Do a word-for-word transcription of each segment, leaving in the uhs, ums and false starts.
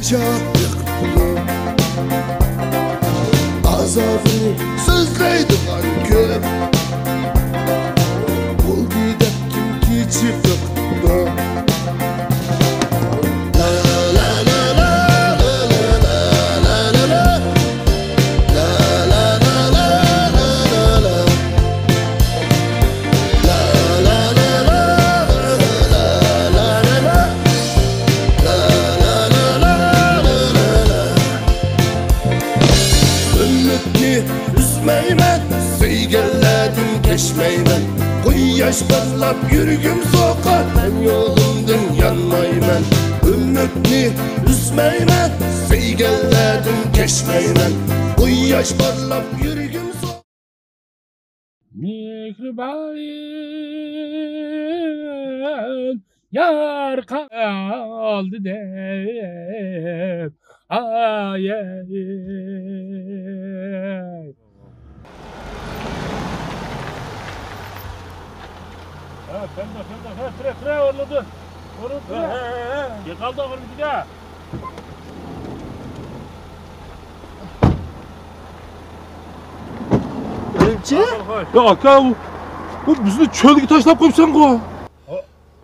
ياشاپ بېقىپتۇ. ئازابىنى سۆزلەيدىغان كۆپ. بولدى دەپ كىم كېچىپ بېقىپتۇ. ئۈمىدنى ئۈزمەيمەن، سۆيگەنلەردىن كەچمەيمەن. قۇياش پارلاپ يۈرگۈم سوقار، مەن يولۇمدىن يانمايمەن. ئۈمىدنى ئۈزمەيمەن، سۆيگەنلەردىن كەچمەيمەن. قۇياش پارلاپ يۈرگۈم سوقار. مېھرىبان يار قالدى دەپ، ئايەي. ھە، كەلدى، كەلدى، ھە، كىرە، كىرە، ئورنىدىن. ئورنىدىن كىرە. ھە، ھە، ھە. يىقالدى ئورنىدىن. ئۈرۈمچى؟ يا ئاكا، بۇ، بۇ بىزنى چۆلگە تاشلاپ قويۇپسەنغۇ.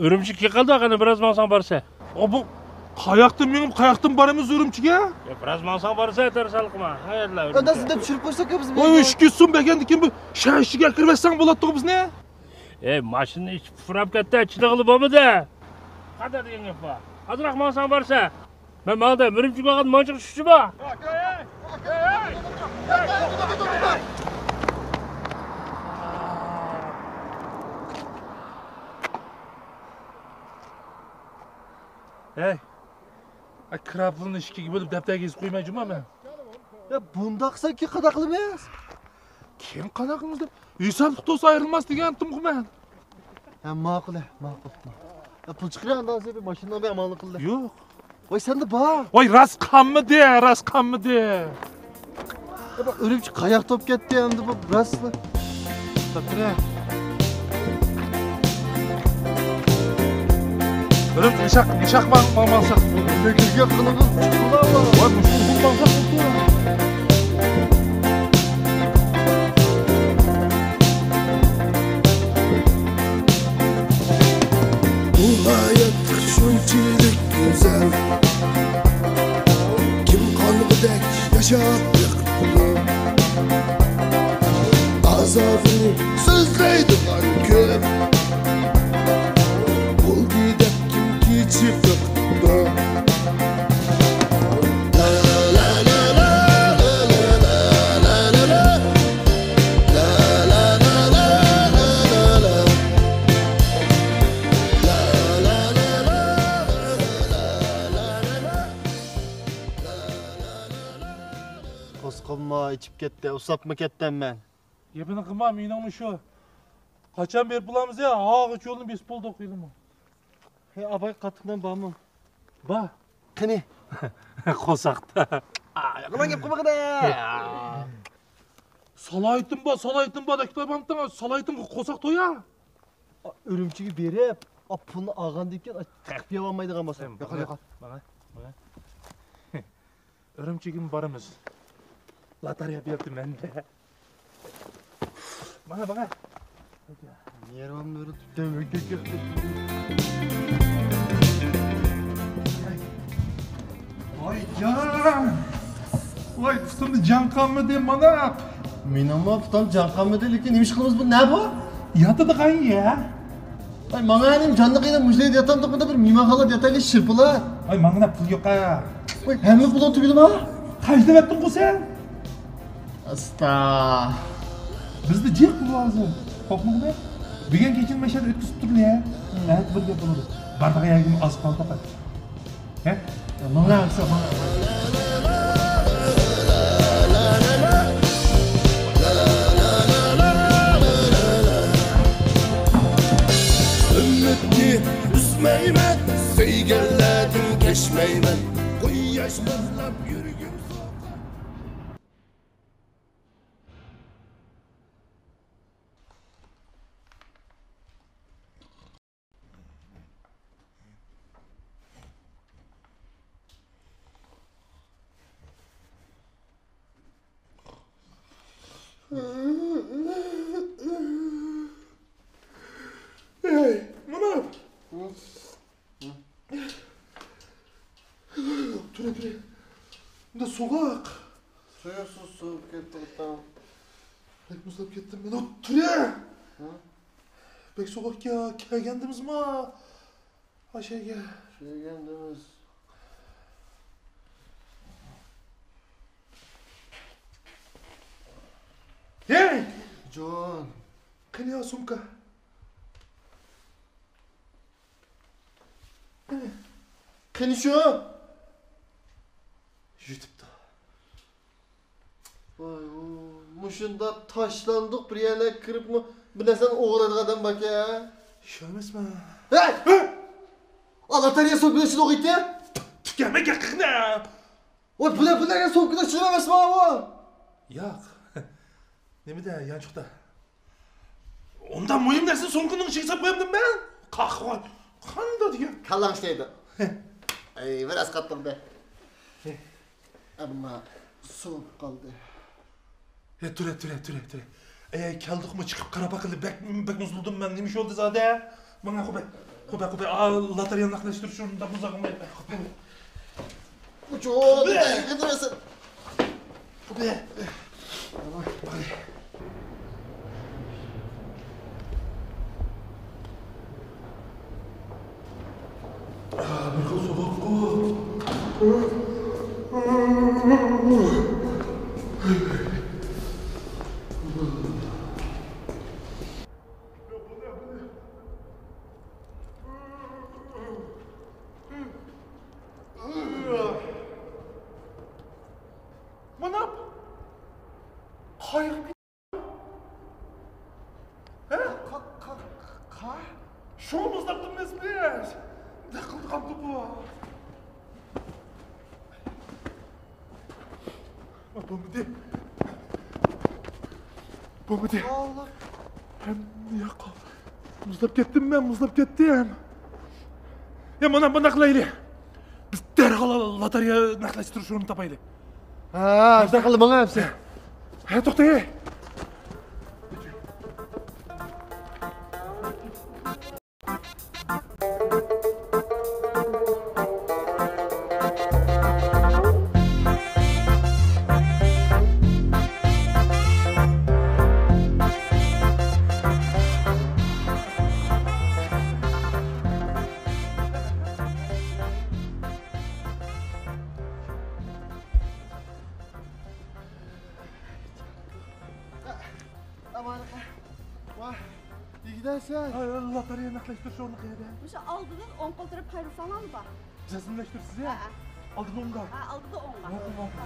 ئۈرۈمچىگە كەلدى، قېنى بىراز ماڭساڭ بارسا. ئا، بۇ قاياقتىن مېڭىپ، قاياقتىن بارىمىز ئۈرۈمچىگە؟ يا، بىراز ماڭساڭ بارسا، تەرسانلىق قىلما. ھەيەرلەر ئۆندە ئۈرۈمچى. سىزدە چۈشۈرۈپ قويساق بىز. ۋاي، ئىچكى سۇ بەكەندىكىن بۇ شەھەر ئىچىگە كىرىۋەتسەڭ بولاتتىغۇ بىزنى. ئەي، ماشىنا ئىچى پۇراپ كەتتى، چىدىغىلى بولمىدى. قانداق دېگەن گەپ بار؟ ئازراق ماڭساڭ بارسا. مەن ماڭدىم، ئۈرۈمچىگە بارغان مانچىغا چۈشتىمۇ؟ ھەي، ئا، كىرا پۇلنى ئىككىگە بۆلۈپ دەپتەرگە يېزىپ قويماي جۇما مەن. يا بۇنداق سەن كېيىن قانداق قىلىمىز؟ كېيىن قانداق قىلىمىز دەپ ھېسابلىق تۇرسا ئايرىلماس دېگەنتىمغۇ مەن. ھە، ماقۇل، ھە، ماقۇل، ماقۇل. يا پۇل چىقىرىڭ ئاندىن سېرى ماشىنىنى بىر ئامانلىق قىلدى. يوق. ۋاي سەندە بار. ۋاي راست قالمىدى، راست قالمىدى. يا بۇ ئۈرۈمچى قاياق توپ كەتتى ئەمدى بۇ راستلا. بىرىمىز ئېشاق، ئېشاق ماڭ-، ماڭ-، ماڭساق. لېكىن ياقىنىمىز چىقىدۇ. ۋاي، مۇشۇ ئۇزۇن ماڭساق بولىدۇ. بۇ ھايات شۇنچىلىك گۈزەل، كىم قانغۇدەك ياشاپ بېقىپتۇ. ئازابىنى سۆزلەيدىغان كۆپ، بولدى دەپ كىم كېچىپ بېقىپتۇ. قوسقۇممۇ ئىچىپ كەتتى، ئۇسساپمۇ كەتتىم مەن. گېپىنى قىلما، مېنىڭمۇ شۇ. قاچان بېرىپ بولامىز يا؟ ھاغۇچ يولنى بېسىپ بولدۇق ھېلىمۇ. ھەي، ئاباي، قاتتىق نان بارمۇ؟ بار. قېنى؟ قورساقتا. ئا، ياقىلا گەپ قىلمىغىنە. سالاھىيىتىم بار، سالاھىيىتىم بار، دەكتار بامتىڭ، سالاھىيىتىم قورساق تويا. ئۈرۈمچىگە بېرىپ، پۇلنى ئالغاندىن كېيىن، تىقىپ يەۋالمايدىغان بولسا. ياقال، ياقال. ماڭا، ماڭا. ئۈرۈمچىگىمۇ بارىمىز. لاتارىيە بېلىتى مەندە. ماڭا، ماڭا. نېرۋامنى ئۆرۈتۈپ دۆمۈككە كىرىپ كەتتىم. ۋاي جان! ۋاي، پۇتۇمدا جان قالمىدى مانا. مېنىڭمۇ پۇتۇم جان قالمىدى، لېكىن نېمە ئىش قىلىمىز بۇ، نە بۇ؟ ياتىدىغان يەر. ۋاي، ماڭا نېمە جانلىق ئىدى، مۇشۇ يەردە ياتامدۇق، بىر مېھمانخانىلاردا ياتايلى، شىرپىلا. ۋاي، ماڭا پۇل يوق ھە. ۋاي، ھەممە پۇلنى تۈگىدىما؟ خەجلىۋەتتىڭغۇ سەن. ئاستا. بىزدە جىق پۇل ھازىر. قورقمىغىنە. بۈگۈن كېچىنى مەشەدە ئۆتكۈزۈپ تۇرلى ھە. ھە، بىر گەپ بولىدۇ. بارىدىغان يەرگىمۇ ئاز قالدى پەقەت. ھە؟ ماڭا ئەمسە، ماڭا. ئۈمىدنى ئۈزمەيمەن، سۆيگەنلەردىن كەچمەيمەن. قۇياش پارلاپ يۈرگۈم سوقار. ئەي، مۇناپ! تۇرە، تۇرە. بۇندا سوغۇق. سۇيۇقسىز سوۋۇپ كەتتى ئاتام. بەك مۇزلاپ كەتتىم مەن. تۇرە! ھە؟ بەك سوغۇق ئىكەن، كەلگەندىمىزما؟ ئاشەگە. كەلگەندىمىز. ھەي! جان. قېنى يا سومكا؟ قېنى شۇ؟ يۈتۈپتۇ. ۋاي، ۋاي، مۇشۇنداق تاشلاندۇق بىر يەرلەرگە كىرىپمۇ بىر نەرسىنى ئوغرىلايدىغان ئادەم باركەن. شۇ ئەمەسمۇ؟ ھەي! ھە! ئاللا تەرىيە سومكىنىڭ ئىچىدە ئوغرىيتتى. تۈكەمە گەقىقنى. ۋاي، بۇلار، بۇلار يا سومكىنىڭ ئىچىدە ئەمەسمۇ ئاۋۇ؟ ياق. نېمىدە، يانچۇقتا. ئۇنداق مۇھىم نەرسىنى سومكىنىڭ ئىچىگە ساپ قويامدىم مەن. قاقىغا قانداق دېگەن. كاللاڭ ئىشلەيدۇ. ئەي، بىر ئەسقاتتىڭ دە. ئەمما سوۋۇپ قالدى. ھە، تۇرە، تۇرە، تۇرە، تۇرە. ئەي، كەلدۇقمۇ، چىقىپ قاراپ باقىلى. بەك، بەك مۇزلىدىم مەن. نېمە ئىش بولدى زادە؟ ماڭا قوبە، قوبە، قوبە. ئا، لاتارىيە نەقلەشتۈرۈش ئورنىدا بۇزاغىمەن. قوبە. ئۇچۇر، قوبە. قوبە. بىر خىل سوغۇققۇ. مانا قايىق. ھە؟ قا-، قا-، قا-، قا-؟ شۇ مۇزلاپتىمىز بىز. نېمە قىلىدىغاندۇ بۇ؟ بولمىدى. بولمىدى. ئاللا. ھەممە ياق. مۇزلاپ كەتتىم مەن، مۇزلاپ كەتتىم. يا، مانا بۇنداق قىلايلى. بىز دەرھال لاتارىيە نەقلەشتۈرۈش ئورنىنى تاپايلى. ھە، شۇنداق قىلىڭ ماڭا ئەمسە. ھە، توختاي. ئامانەت. ۋاھ، يېگىدەسەن. ھاي، لاتارىيە نەقلەشتۈرۈش ئورنى قەيەردە؟ مۇشۇ ئالدىدىن ئوڭ قول تەرەپ قايرىلساڭلارلا بار. جەزملەشتۈرسىز يا؟ ھە. ئالدىدا ئوڭغا. ھە، ئالدىدا ئوڭغا. ئالدىدا ئوڭغا.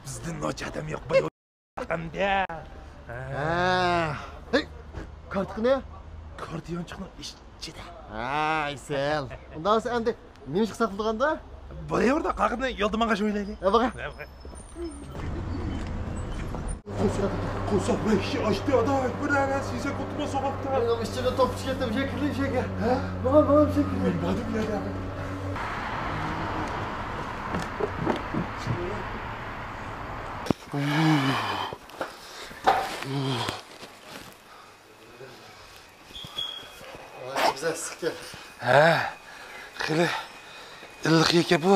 بىزدىن نوچى ئادەم يوق بۇ يەردە. ھە. ھەي، كارتىقىنى؟ كارتا يانچۇقنىڭ ئىچىدە. ھە، ئەسەل. ئۇنداق بولسا ئەمدى نېمە ئىشقا ساقلىدىغاندا؟ بولۇۋەردى، قاقىنى يولدا ماڭغاچ ئويلايلى. ھە، باقا. ھە، باقا. قورساق، قورساق ۋەھشىي ئاچتى، ئادا. بىر نەرسە يېسەك بولدىمۇ سوغۇقتا. مېنىڭ ئىچىمدە توپ چىقىپ كەتتى، بىر شەي كىرلى، بىر شەيگە. ھە؟ ماڭا، ماڭا بىر شەي كىرلى. مەن باردىم يەردە. ھە، خېلى ئىللىق ئىكەن بۇ.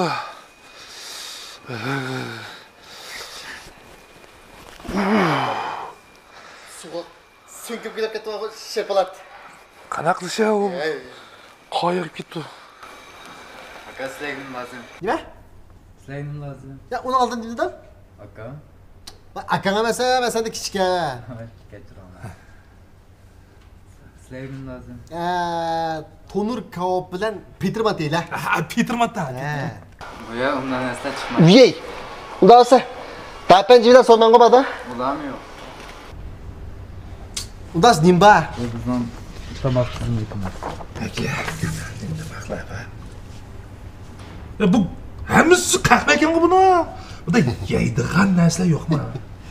سۇغا سۈڭكۈپ كېلىپ كەتتى شاپالات. قانداق قىلىشى ئۇ؟ ھەي. قايىغىپ كېتىپتۇ. سىلەرگىمۇ لازىم. نېمە؟ سىلەرگىمۇ لازىم. يا، ئۇنىڭ ئالدىدا نېمە دېدىڭ؟ ئاكا. ۋاي، ئاكاڭ ئەمەس، مەن سەندىن كىچىك. ھاي، كەچۈرۈڭ. سىلەرگىمۇ لازىم. ئە، تونۇر كاۋاپ بىلەن پېتىر مانتا يەيلى. ھە، پېتىر مانتا. ھە. بۇ يا ئۇنداق نەرسىلەر چىقمايدۇ. يەي. ئۇنداق بولسا، داپەنجى بىلەن سولماڭغا باردا. ئۇلارمۇ يوق. ئۇنداق نېمە بار؟ بۇ بىزنىڭ تاماق تۈزۈملۈكىمىز. يا، بۇ ھەممىسى قەھۋە ئىكەنغۇ بۇنىڭ. بۇندا يەيدىغان نەرسىلەر يوقمۇ؟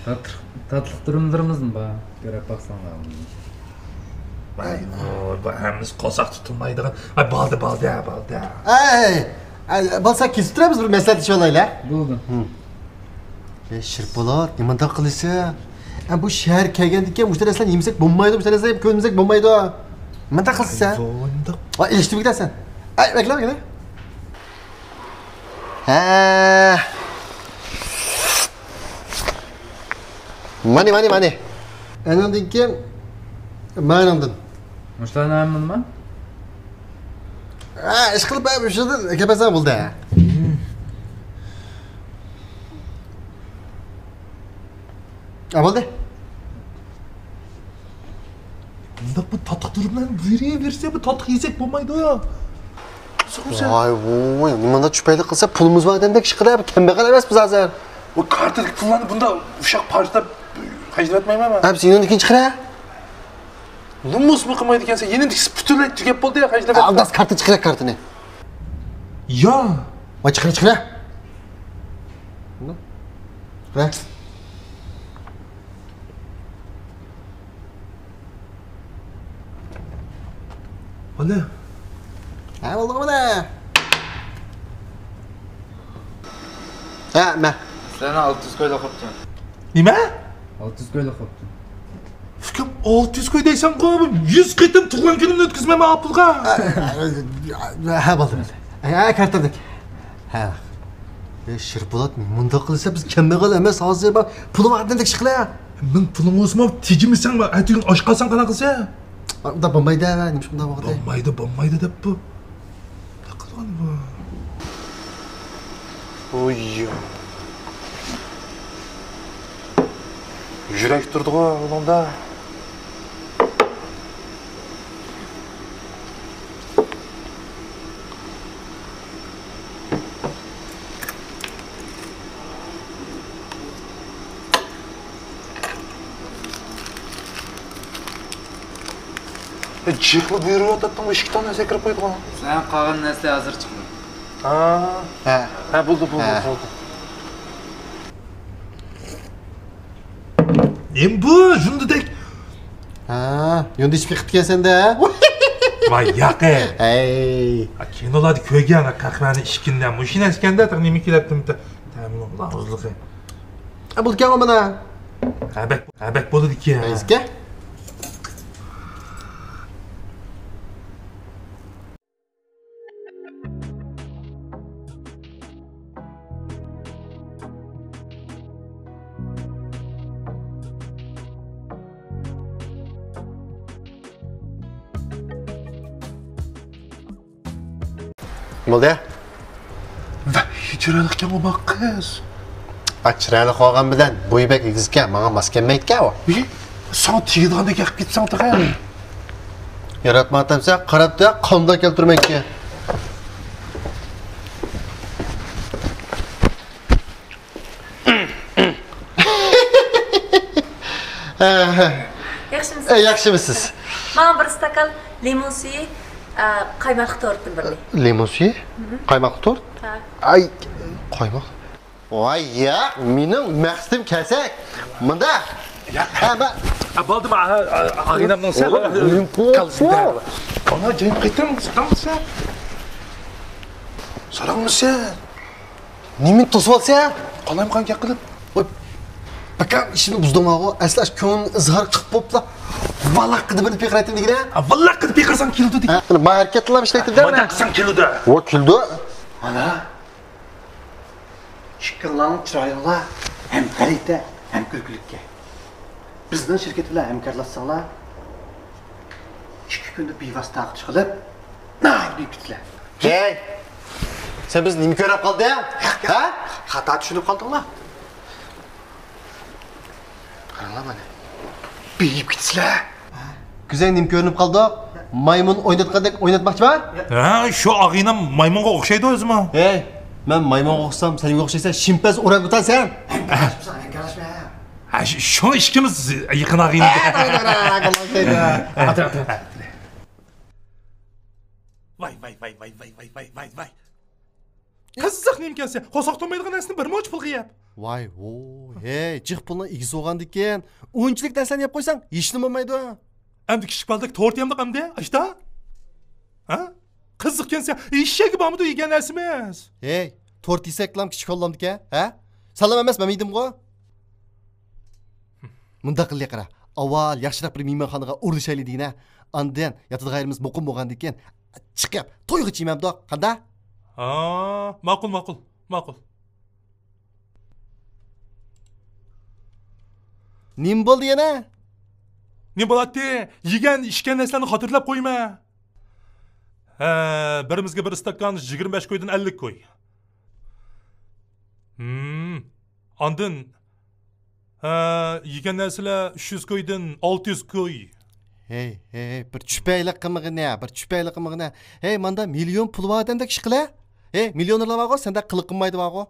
تاتلىق، تاتلىق تۈرۈملىرىمىزمۇ بار. كۆرۈپ باقساڭلار. ۋاي، بۇ ھەممىسى قورساق تۇتۇلمايدىغان. ئاي، بولدى، بولدى، بولدى. ئەي، ئەي، بولسا كېسىپ تۇرىمىز، بىر مەسلىھەتلىشىۋالايلى. بولدى. ھە. ئەي، شېرىپ بولات، نېمانداق قىلىسەن؟ ئە، بۇ شەھەر كەلگەندىن كېيىن مۇشۇنداق نەرسىلەرنى يېمىسەك بولمايدۇ، مۇشۇنداق نەرسىلەرنى كۆرمىسەك بولمايدۇ. نېمانداق قىلىسەن؟ ۋاي، ئېلىشتۇرۇپ كېتەسەن. ئەي، بەكلا، بەكلا. ھە. مانى، مانى، مانى. ئەنىڭدىن كېيىن مانىڭدىن. مۇشۇلارنى ھەممىنىمۇ؟ ھە، ئىشقىلىپ، ھە، مۇشۇدىن كەپەسەن بولدى. ھە، بولدى. بۇنداق بۇ تاتلىق تۇرۇملارنى بۇيرۇۋەرسە، بۇ تاتلىق يېسەك بولمايدۇ. ۋاي، ۋوي، نېمانداق چۈپەيلىك قىلسا، پۇلىمىز بار ئادەمدەك ئىش قىلىپ، كەمبەغەل ئەمەسمىز ھازىر. بۇ كارتىدىكى پۇللارنى بۇنداق ئۇششاق پارچىلاپ خەجلىۋەتمەيمەن مەن. ھە، بىز يېنىدىكىنى چىقىرە. نومۇسمۇ قىلمايدىكەنسەن، يېنىمدىكىسى پۈتۈنلەي تۈگەپ بولدى يا، خەجلىۋەت. ئالداس، كارتا چىقىرە، كارتىنى. يا. ۋاي، چىقىرە، چىقىرە. چىقىرە. بولدى. ھە، بولدىغۇ مانا. ھە، مە. سىلەرنىڭ ئالتە يۈز كويلۇق قاپتۇ. نېمە؟ ئالتە يۈز كويلۇق قاپتۇ. ئۇكام، ئالتە يۈز كوي دەيسەنغۇ، يۈز قېتىم تۇغۇلغان كۈنۈمنى ئۆتكۈزىمەن مەن ئا پۇلغا. ھە، بولدى، بولدى. ھە، كارتىدىك. ھە. ئەي، شېرىپ بولات، مۇنداق قىلسا بىز كەمبەغەل ئەمەس، ھازىر بار پۇلى بار ئادەمدەك ئىش قىلە. مىڭ پۇلۇڭ بولسىمۇ تېجىمىسەڭ، ئەتىگۈن ئاچ قالساڭ قانداق قىلسا؟ ئۇنداق بولمايدۇ، نېمىشقا ئۇنداق بولدى؟ بولمايدۇ، بولمايدۇ دەپ بۇ. نېمە قىلغان بۇ؟ ئۇي. يۈرەك تۇرىدىغۇ بۇنىڭدا. جىقلا بۇيرۇۋاتاتتىڭ، ئىككى تال نەرسە كىرىپ قويدىغۇ. سەن قالغان نەرسە ھازىر چىقىدۇ. ھا. ھە. ھە، بولدى، بولدى، ھە. بولدى. نېمە بۇ، يۇندىدەك؟ ھا، يۇندى ئىچىپ بېقىپتىكەنسەن-دە. ۋاي، ياقى. ھەي. ھا، كىنولاردا كۆرگەن قەھۋەنى ئىچكىنىدە، مۇشۇ نەرسە ئىكەن-دە، تېخى نېمە كېلەتتىم، تەمىنىڭ ئاغزىلىقى. ھە، بولىدىكەن ئۇ مانا. ھە، بەك، ھە، بەك بولىدىكەن. نەيسىكەن؟ بولدى. ۋەي، چىرايلىقكەنغۇ بۇ قىز. ئا، چىرايلىق بولغان بىلەن بويى بەك ئېگىزكەن، ماڭا ماس كەلمەيدىكەن ئۇ. ئى، ساڭا تېگىدىغاندەك ئېقىپ كېتىسەن تېخى. ياراتماپتىمسەن، قاراپ تۇر، قانداق كەلتۈرمەكچى. ياخشىمۇسىز؟ ئە، ياخشىمۇسىز؟ ماڭا بىر ئىستاكان لىمون سۈيى، ئە، قايماقلىق تورتتىن بىرنى. لىمون سۈيى؟ قايماقلىق تورت؟ ھە. ئاي، قايماق. ۋاي يا، مېنىڭ مەقسىتىم كەلسەك. مۇنداق. يا. ھە، مە- ھە، بولدىما، ھە، ھە، ئاغىنەمنىڭ سەن. ئۇ، ئۇ، ئۇ، قالسىڭ، ئۇ. دەۋە. ئانا، جايىم قېتىڭ، ساڭسا. ساراڭمۇسەن؟ نېمىنى توسۇۋالسا؟ قالايمىقان گەپ قىلىپ. ۋاي، ئاكام ئىشىنى بۇزدۇڭغۇ. ئەسلى ئاشۇ كۆڭۈل ئىزھار قىلىپ بوپلا. ۋالاققىدە بىرنى پىقىرايتتىم دېگىنە. ۋالاققىدە پىقىرساڭ كېلىدۇ دېگەن. ھە، مانا ھەرىكەت قىلىپ ئىشلەيتتىم دە. مانا قىلساڭ كېلىدۇ. ۋا كېلىدۇ. مانا. ئىككىڭلارنىڭ چىرايىڭلار ھەم غەلىتە، ھەم كۈلكىلىككەن. بىزنىڭ شىركەت بىلەن ھەمكارلاشساڭلار، ئىككى كۈندە بىۋاسىتە تارقىتىش قىلىپ، ناھايىتى بىپتىلەر. ھەي! سەن بىزنى نېمە كۆرۈپ قالدىڭ؟ ھە؟ خاتا چۈشىنىپ قالدىڭلار. قاراڭلار مانا. بېيىپ كېتىسىلەر. كۆزۈڭ نېمە كۆرۈنۈپ قالدى؟ مايمۇن ئويناتقاندەك ئويناتماقچىما؟ ھە، شۇ ئاغىنەم مايمۇنغا ئوخشايدۇ ئۆزىمۇ. ھەي، مەن مايمۇنغا ئوخشىسام، سەن نېمىگە ئوخشايسەن؟ شىمپەنز ئورانگۇتان سەن. ھە، ش-، شۇڭا ئىككىمىز يېقىن ئاغىنە. ھە، توغرا، توغرا، توغرا. ۋاي، ۋاي، ۋاي، ۋاي. قىزىق نېمىكەنسەن؟ قورساق تويمايدىغان نەرسىنى بىر مۇنچە پۇلغا يەپ. ۋاي ۋوي، ھەي، جىق پۇلنىڭ ئىگىسى بولغاندىكىن، ئۇنچىلىك نەرسىنى يەپ قويساڭ، ھېچنېمە بولمايدۇ. ئەمدى كىچىك بالىدەك تورت يەمدۇق ئەمدى، ئاشتا؟ ھە؟ قىزىقكەنسەن، ھېچ يەرگە بارمىدۇ يېگەن نەرسىمىز. ھەي، تورت يېسەكلام كىچىك بالىلامدىكەن، ھە؟ سالام ئەمەس، مەن يېدىمغۇ. مۇنداق قىلىلى قارا. ئاۋۋال ياخشىراق بىر مېھمانخانىغا ئورۇنلىشايلى دېگىنە. ئاندىن ياتىدىغان يېرىمىز مۇقىم بولغاندىن كېيىن چىقىپ تويغىچە يېمەمدۇق. قانداق؟ ھا، ماقۇل، ماقۇل، ماقۇل. نېمە بولدى يەنە؟ نېمە بولاتتى؟ يېگەن، ئىچكەن نەرسىلەرنى خاتىرىلەپ قويما. ھە، بىرىمىزگە بىر ئىستاكان يىگىرمە بەش كويدىن ئەللىك كوي. ھىم. ئاندىن، ھە، يېگەن نەرسىلەر ئۈچ يۈز كويدىن ئالتە يۈز كوي. ھەي، ھەي، بىر چۈپەيلىك قىلمىغىنە، بىر چۈپەيلىك قىلمىغىنە. ھەي، ماندا مىليون پۇل بار ئادەمدەك ئىش قىلە. ھەي، مىليونېرلار بارغۇ، سەندەك قىلىق قىلمايدۇ بارغۇ.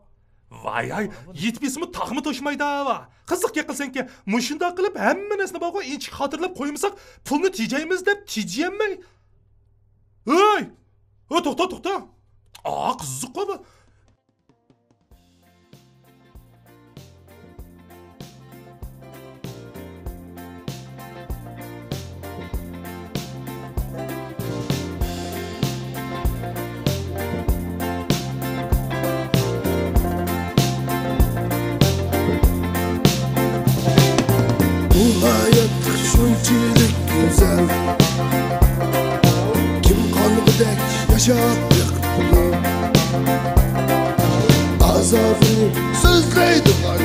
ۋاي ھاي، يېتىپ يېسىمۇ تاقمۇ توشمايدۇ ۋا. قىزىق گەپ قىلسەڭكى، مۇشۇنداق قىلىپ ھەممە نەرسىنى بارغۇ، ئىنچىكە خاتىرىلەپ قويمىساق، پۇلنى تېجەيمىز دەپ تېجىيەلمەي. ھەي! ھە، توختا، توختا. ئا، قىزىققۇ بۇ. بۇ ھايات شۇنچىلىك گۈزەل، كىم قالغۇدەك ياشاپ بېقىپلا، ئازابىنى سۆزلەيدىغان.